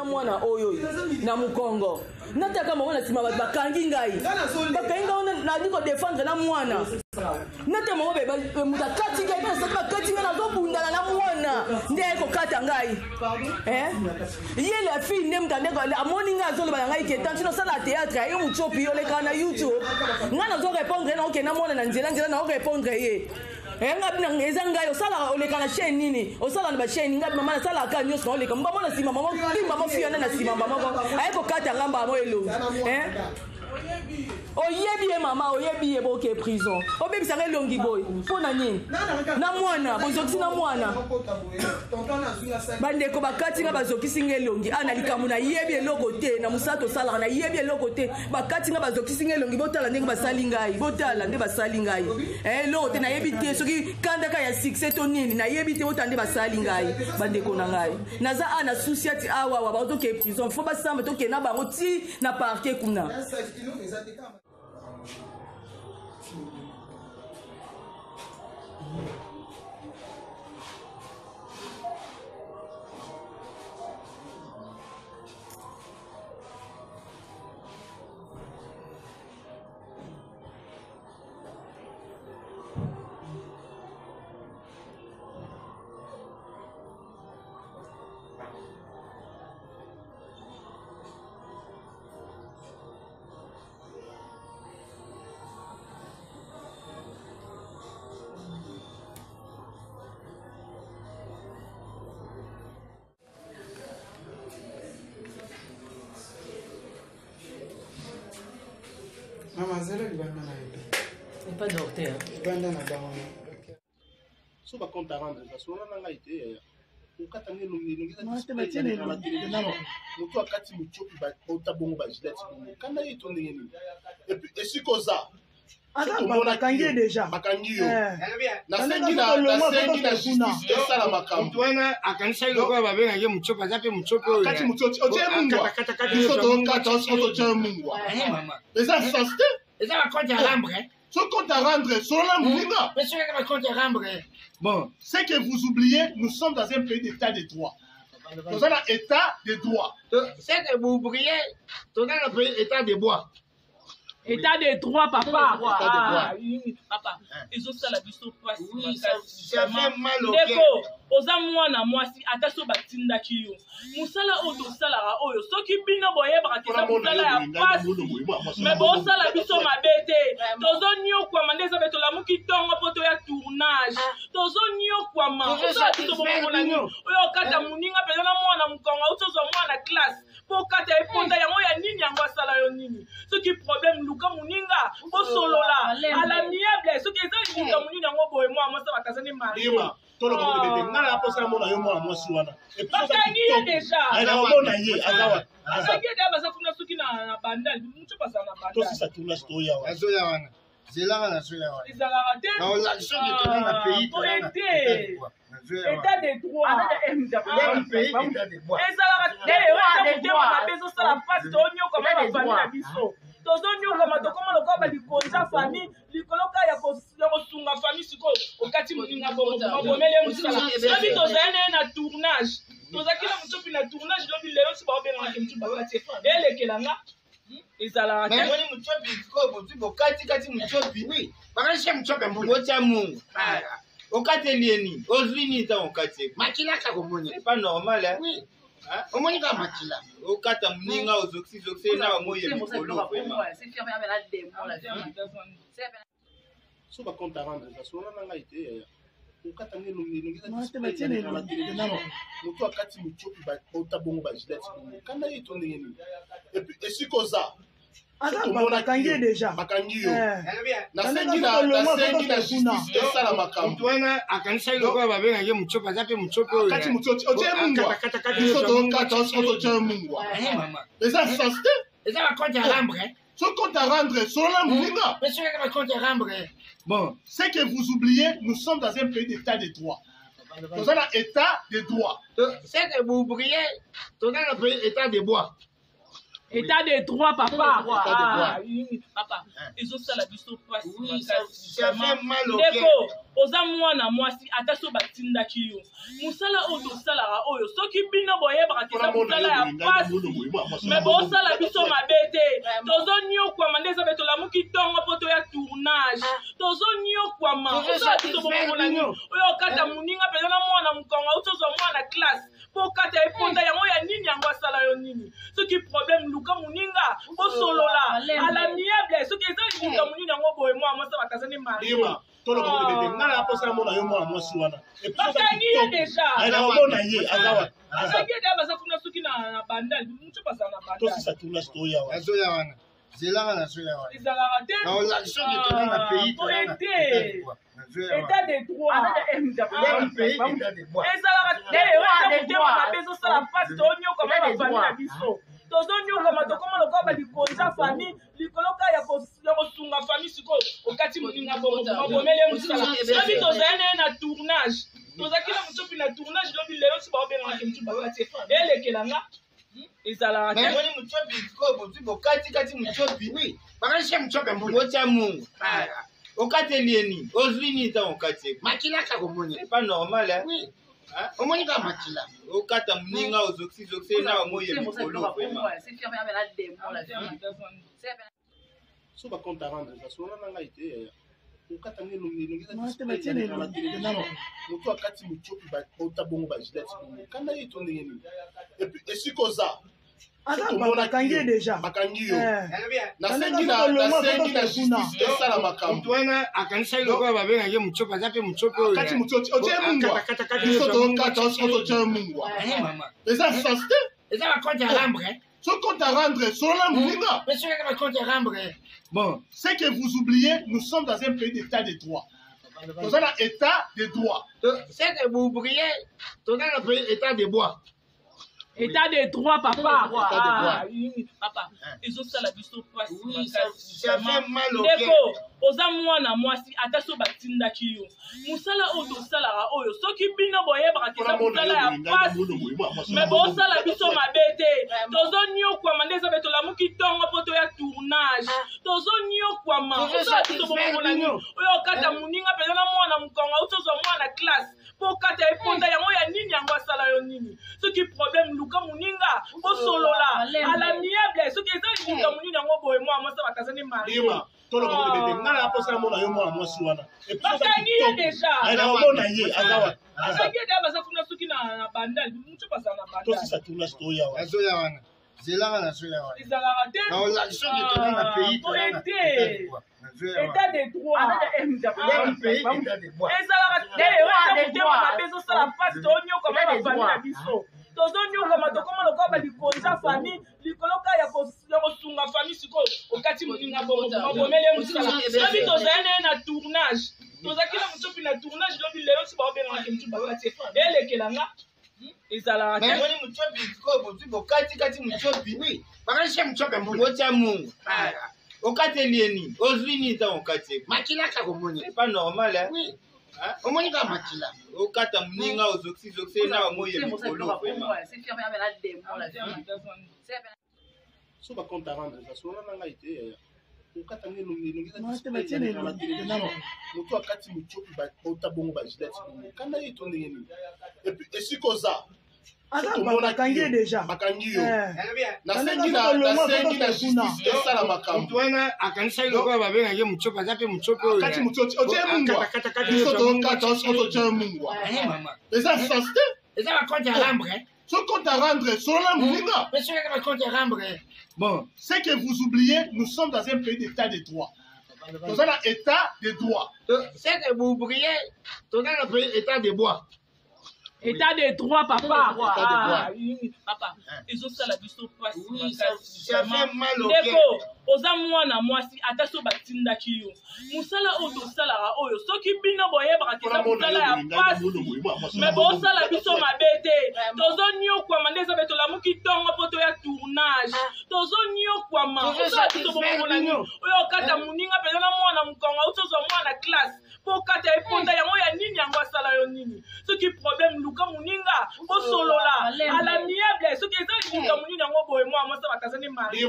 mwana oyo na mokongo nataka bango na nsima bato bakangi ngai, bakangi ngai, nali kodefendre na mwana. Nata bango, moto akati ngai mpe nasaki, bakati ngai, nazobundana na mwana nde aye kokata ngai. Ye la fille nde moto andeko amoni ngai, azoloba na ngai ke tantine osala théâtre, yo motiopi olekaka na YouTube. Ngai nazo répondre ye, naokenda mwana na nzela nzela, nao répondre ye. Nga eza ngai, osalaka, oleka na chaîne nini, osala na bachaîne? Ngai mama nasalaka nyonso, naoleka mbamo na nsima mama bimba mofi wana na nsima moko aye kokata nga mbamo elongi. Oyebi ye mama, oyebi ye, boke prison, obebisanga elongi boye mpo na nini? Na mwana bozokisi na mwana, bandeko bakati nga, bazokisi nga elongi. A na likambo nayebi eloko te, na mosala tosalaka nayebi eloko te, bakati nga, bazokisi nga elongi. Botala ndenge basali ngai, botala nde basali ngai. Eloko te nayebi te, soki kandaka ya succès to nini nayebi te. Botala nde basali ngai, bandeko na ngai. Naza a na susi ati awawa bazokee prison, fo basamba, tokende na bango ti na parquet kuna. Mama, zela libanda na yo. Epa docteur. Libanda na bango. So bacompte à rendre eza solo na ngai te, yaya. Okata nde elongi, elongi eza na télévision. Moto akati motiopi, bota bongo bagilete bongo, kanda ye to ndenge nini? Et puis esika oza, bakangi ye déjà. Bakangi yo. Nasengi na justice esala makambo. Wana akanisaki lokola babengaki motiopi, aza mpe motiopi oyo. Akati motiopi, otie mungwa, biso tokata siko, totie mungwa, eza sens te. Eza bacompte à rendre. Ce compte à rendre, solola moninga. Mais soki eza bacompte à rendre, bon. C'est que vous oubliez, nous sommes dans un pays d'état de droit. Toza na état de droit. C'est que vous oubliez, toza na pays état de bois. État de droit, papa. État de droit. Ah, papa, ezosala biso mpasi. Oui, ça fait mal au ndeko. Oza mwana mwasi, ata so batindaki yo mosala oyo tosalaka oyo, soki bino boyebaka ke eza mosala ya pasi, me bosala biso mabe te. Tozoniokwama nde eza be, tolamuki ntongo mpo toya tournage, tozoniokwama. Osala biso bomoko na nini oyo okata moninga mpenza na mwana mokongo, auti ozwa mwana classe mpo okata eponda yango ya nini? Yango asala yo nini? Soki problème, luka moninga, bosolola à l'amiable. Soki eza likambo nini yango boye, mwana mwasi bato azali marie. Toloba ngo bebe, ngai na posa namona yo mwana mwasi wana. Bakangi ye déjà. Naomona ye aza wapi? Bakangi ye déjà, baza kuna soki na Bandal, mutu bazala na Bandal. Tosisa tournage, toya wana. Nazoya wana, zelanga, nazoya wana. Ezalaka te. Naolakisa soki toza na pays boye te, état de droit ezalaka te. Oyo motema mabe ezosala mpasi, tonyokama bafamille na biso, tozonyokama, tokoma lokola balikonza famille likolo ka ya kosunga famille. Sikoyo okati moninga bongo, babomeli ye mosala. Lobi tozali na ye na tournage, tozalaki na mosopi na tournage lobi, lelo si baobengaka motu bakati elekela nga, ezalaka te. Namoni mutiopi sikoyo bozwi bokatikati mutiopi. Bakanisi mutiopi mbula. Otya mungu okateli ye nini? Ozwi nini ntango okati ye? Makila kaka omoni. C'est pas normal, hein? Oui. Omoni kaka makila. Okata moninga, ozokisi zokisi ye na bamoi ya mikolo vraiment. So bacompte à rendre eza solo na ngai te, yaya. Okata nde elongi, elongi eza na télévision. Moto akati motiopi, bota bongo bagilete bongo, kanda ye to ndenge nini? Et puis esika oza, bakangi ye déjà. Bakangi yo. Nasengi na justice esala makambo. Moto wana akanisaki lokola babengaki mutiopi, aza mpe mutiopi oyo. Akati mutiopi, otie mungwa, biso tokata siko, totie mungwa, eza sens te. Eza bacompte à rendre. Ce compte à rendre, solola moninga. Mais soki eza bacompte à rendre, bon. C'est que vous oubliez, nous sommes dans un pays d'état de droit. Toza na état de droit. C'est que vous oubliez, toza na pays état de bois. État de droit, papa. État de droit. Ah, oui, papa. Ezosala biso pasi Oui, ça, makasi. ça fait mal au Ndeko, cœur. oza mwana mwasi ata so batindaki yo mosala oyo tosalaka oyo soki bino boyebaka ke eza mosala ya pasi me bosala biso mabe te. Tozoniokwama nde eza be tolamuki ntongo mpo toya tournage, tozoniokwama. Osala biso bomongola nini oyo okata moninga mpenza na mwana mokongo, auti ozwa mwana classe mpo okata ye mponda yango ya nini? Yango asala yo nini? Soki problème, luka moninga, bosolola à l'amiable. Soki eza likambo nini yango boye, mwana mwasi bakazani marie. Lima toloba ngo bebe, ngai na posa mona yo mwana mwasi wana. Bakangi ye déjà. Naomona ye aza wapi? Bakangi ye deja, baza kuna soki na bandal motu bazala na bandal. Tosisa tournage, toya wana. Nazoya wana, zelanga, nazoya wana. Ezalaka te. Naolakisa soki toza na pays, Po toza na ete état de droit. Nazoya wana. État de droit. Toza na pays état de droit. Ezalaka te. Oyo eza motema mabe, ezosala mpasi. Tonyokama bafamille na biso, tozonyokama, tokoma lokola balikonza famille likolo kaka ya kosunga famille. Sikoyo okati moninga bongo, obomeli ye mosala. Lobi tozali na ye na tournage, tozalaki na mosopi na tournage lobi. Lelo si baobengaka motu bakati elekelanga, ezalaka te. Omoni mutiopi sikoyo, bozwi bokatikati mutiopi. Oui, bakatisi ye mutiopi mbula. Otya mungu, okateli ye nini? Ozwi nini ntango okati ye? Makila kaka omoni. C'est pas normal, hein? Oui, omoni kaka makila. Okata moninga, ozokisi ye na bamoyi ya mikolo, vraiment. So bacompte à rendre eza, solola na ngai te yaya. Okata nge elongi, elongi Moi, te batie na eza elongi. télévision. Moto akati motiopi, bota bongo bagilete bongo, kanda ye to ndenge nini? Et puis esika oza, Aza bakangi ye déjà. Bakangi yo. Eh. Nasengi na nasengi na justice esala makambo. Motu wana akanisaki lokola babengaki ye mutiopi, aza mpe mutiopi oyo. Kati motiopi otie mungwa, biso tokata siko totie mungwa. Eh, mama. Eza sens te. Eza bacompte à rendre. So compte à rendre, solola moninga. Mais soki eza bacompte à rendre, bon. C'est que vous oubliez, nous sommes dans un pays d'état de droit. Toza na état de droit. C'est que vous oubliez, toza na pays état de bois. État de droit, papa. État de droit. Ah, oui, papa. Ezosala biso pasi Oui, ça, makasi. ça fait mal au Ndeko, cœur. oza mwana mwasi ata so batindaki yo mosala oyo tosalaka oyo soki bino boyebaka ke eza mosala ya pasi me bosala biso mabe te. Tozoniokwama nde eza be tolamuki ntongo mpo toya tournage, tozoniokwama. Osala biso bomongola nini oyo okata moninga mpenza na mwana mokongo, auti ozwa mwana classe mpo okata ye mponda yango ya nini? Yango asala yo nini? Soki problème, luka moninga, bosolola à l'amiable. Soki eza likambo nini yango boye, mwana mwasi bakazani marie. Lima toloba ngo bebe, ngai na posa mona yo mwana mwasi wana. Bakangi ye déjà. Naomona ye aza wapi? Bakangi ye deja, baza kuna soki na bandal motu bazala na bandal. Tosisa tournage, toya wana. Nazoya wana, zelanga, nazoya wana. Ezalaka te. Naolakisa soki toza na pays, Po toza na ete état de droit. Nazoya wana. État de droit. Toza na pays état de droit. Ezalaka te. Oyo eza motema mabe, ezosala mpasi. Tonyokama bafamille na biso, tozonyokama, tokoma lokola balikonza famille likolo kaka ya kosunga famille. Sikoyo okati moninga bongo, obomeli ye mosala. Lobi tozali na ye na tournage, tozalaki na mosopi na tournage lobi. Lelo si baobengaka motu bakati elekelanga, ezalaka te. Omoni mutiopi sikoyo, bozwi bokatikati mutiopi. Oui, bakatisi ye mutiopi mbula. Otya mungu, okateli ye nini? Ozwi nini ntango okati ye? Makila kaka omoni. C'est pas normal, hein? Oui, omoni kaka makila. Okata moninga, ozokisi ye na bamoyi ya mikolo, vraiment. So bacompte à rendre eza, solola na ngai te yaya. Okata nge elongi, elongi Moi, te batie na eza elongi. télévision. Moto akati motiopi, bota bongo bagilete bongo, kanda ye to ndenge nini? Et puis esika oza, Aza bakangi ye déjà. Bakangi yo. Eh. Nasengi na nasengi na justice esala makambo. Motu wana akanisaki lokola babengaki ye mutiopi, aza mpe mutiopi oyo. Kati motiopi otie mungwa, biso tokata siko totie mungwa. Eh, mama. Eza sens te. Eza bacompte à rendre. So compte à rendre, solola moninga. Mais soki eza bacompte à rendre, bon. C'est que vous oubliez, nous sommes dans un pays d'état de droit. Toza na état de droit. C'est que vous oubliez, toza na pays état de bois. État de droit, papa. État de droit. Ah, oui, papa. Ezosala biso pasi Oui, ça, makasi. ça fait mal au Ndeko, cœur. oza mwana mwasi ata so batindaki yo mosala oyo tosalaka oyo soki bino boyebaka ke eza mosala ya pasi me bosala biso mabe te. Tozoniokwama nde eza be tolamuki ntongo mpo toya tournage, tozoniokwama. Osala biso bomongola nini oyo okata moninga mpenza na mwana mokongo, auti ozwa mwana classe mpo Mpo okata ye pota yango ya nini? Yango asala yo nini? Soki problème, luka moninga, bosolola à l'amiable. Soki eza likambo nini yango boye, mwana mwasi bakazani marie.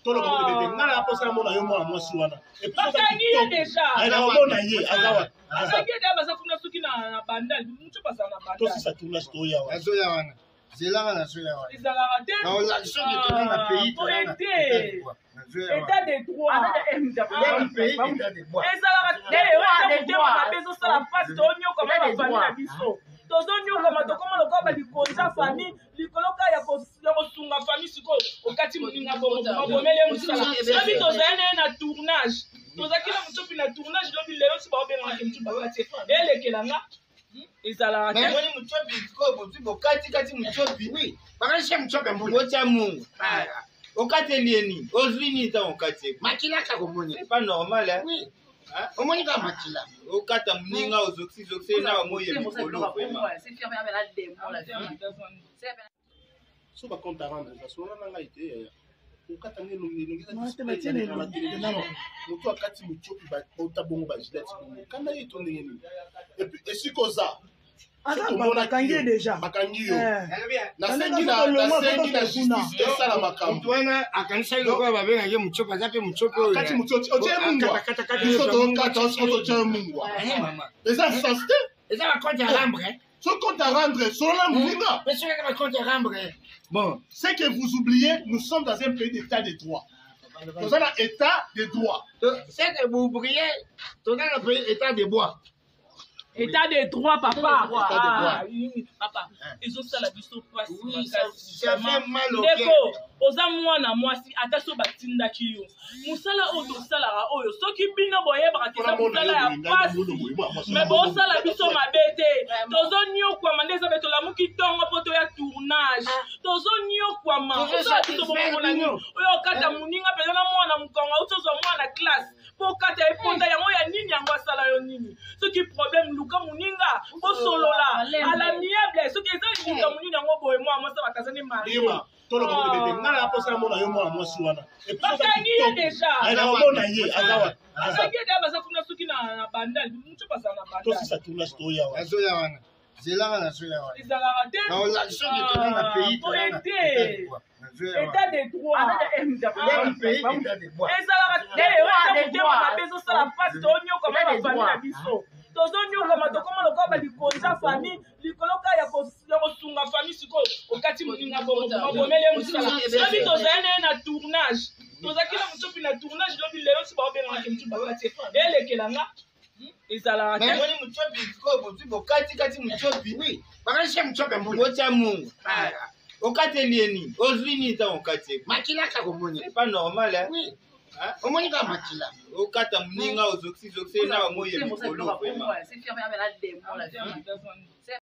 Toloba ngo bebe, ngai na posa mona yo mwana mwasi wana. Bakangi ye deja. Naomona ye aza wapi? Bakangi ye deja, baza kuna soki na Bandal, moto baza na Bandal. Tosisa tournage, toya wana. Nazoya wana, zelanga, nazoya wana. Ezalaka te. Naolakisa soki toza na pays. Boye te, état de droit. Ezalaka te. Oyo eza motema mabe, ezosala mpasi. Tonyokama bafamille na biso, tozonyokama, tokoma lokola balikonza famille likolo ka ya kosunga famille. Sikoyo okati moninga bongo, mabomeli ye mosala. Lobi tozali na ye na tournage, tozalaki na Mutsopi na tournage lobi. Lelo si baobengaka Mutsopi, bakati elekela nga. Ezalaka te. Omoni Mutsopi sikoyo, bozwi bokatikati Mutsopi. Bakanisi Mutsopi mbula. Otya mungu, okateli ye nini? Ozwi nini ntango okati ye? Makila kaka omoni. C'est pas normal, hein? Oui, omoni kaka makila. Okata moninga, ozokisi zokisi na bamoyi ya mikolo, vraiment. So bacompte à rendre eza, solola na ngai te yaya. Okata nge elongi, elongi eza na télévision. Moto akati Mutiopi bota bongo bagilete bongo, kanda ye to ndenge nini? Et puis esika oza, bakangi ye deja. Bakangi yo. Nasengi na justice esala makambo. Wana akanisaki lokola babengaki Mutiopi, aza mpe Mutiopi oyo. Akati Mutiopi, otie mungwa. Biso tokata, otie mungwa, eza sens te. Eza bacompte à rendre. Ce compte à rendre, solola moninga. Mais soki eza bacompte à rendre, bon. C'est que vous oubliez, nous sommes dans un pays d'état de droit. Toza na état de droit. C'est que vous oubliez, toza na pays état de bois. État de droit, papa. État de droit. Papa, ezosala biso mpasi. Ndeko, oza mwana mwasi, ata so batindaki yo mosala oyo tosalaka oyo, soki bino boyebaka te eza mosala ya mpasi, me bosala biso mabe te. Tozoniokwama nde eza be, tolamuki ntongo mpo toya tournage, tozoniokwama. Osala biso bomona nini? Oyo okata moninga mpenza na mwana mokongo, auti ozwa mwana classe, mpo okata ye pota yango ya nini? Yango asala yo nini? Soki problème, luka moninga, bosolola à l'amiable. Soki eza likambo nini yango boye, mwana mwasi bakazani marie. Toloba ngo bebe, ngai na posa mona yo mwana mwasi wana. Bakangi ye deja. Naomona ye aza wapi? Bakangi ye deja, baza kuna soki na Bandal, moto baza na Bandal. Tosisa tournage, toya wana. Nazoya wana, zelanga, nazoya wana. Ezalaka te. Naolakisa soki toza na pays. Boye te, état de droit. Ezalaka te. Oyo eza motema mabe, ezosala mpasi. Tonyokama bafamille na biso, tozonyokama, tokoma lokola balikonza famille likolo ka ya kosunga famille. Sikoyo okati moninga bongo, mabomeli ye mosala. Lobi tozali na ye na tournage, tozalaki na Mutsopi na tournage lobi. Lelo si baobengaka Mutsopi, bakati elekela nga. Ezalaka te. Omoni Mutsopi sikoyo, bozwi bokatikati Mutsopi. Bakanisi Mutsopi mbula. Otya mungu, okateli ye nini? Ozwi nini ntango okati ye? Makila kaka omoni. C'est pas normal, hein? Oui, omoni kaka makila. Okata moninga, ozokisi zokisi na bamoyi ya mikolo, vraiment.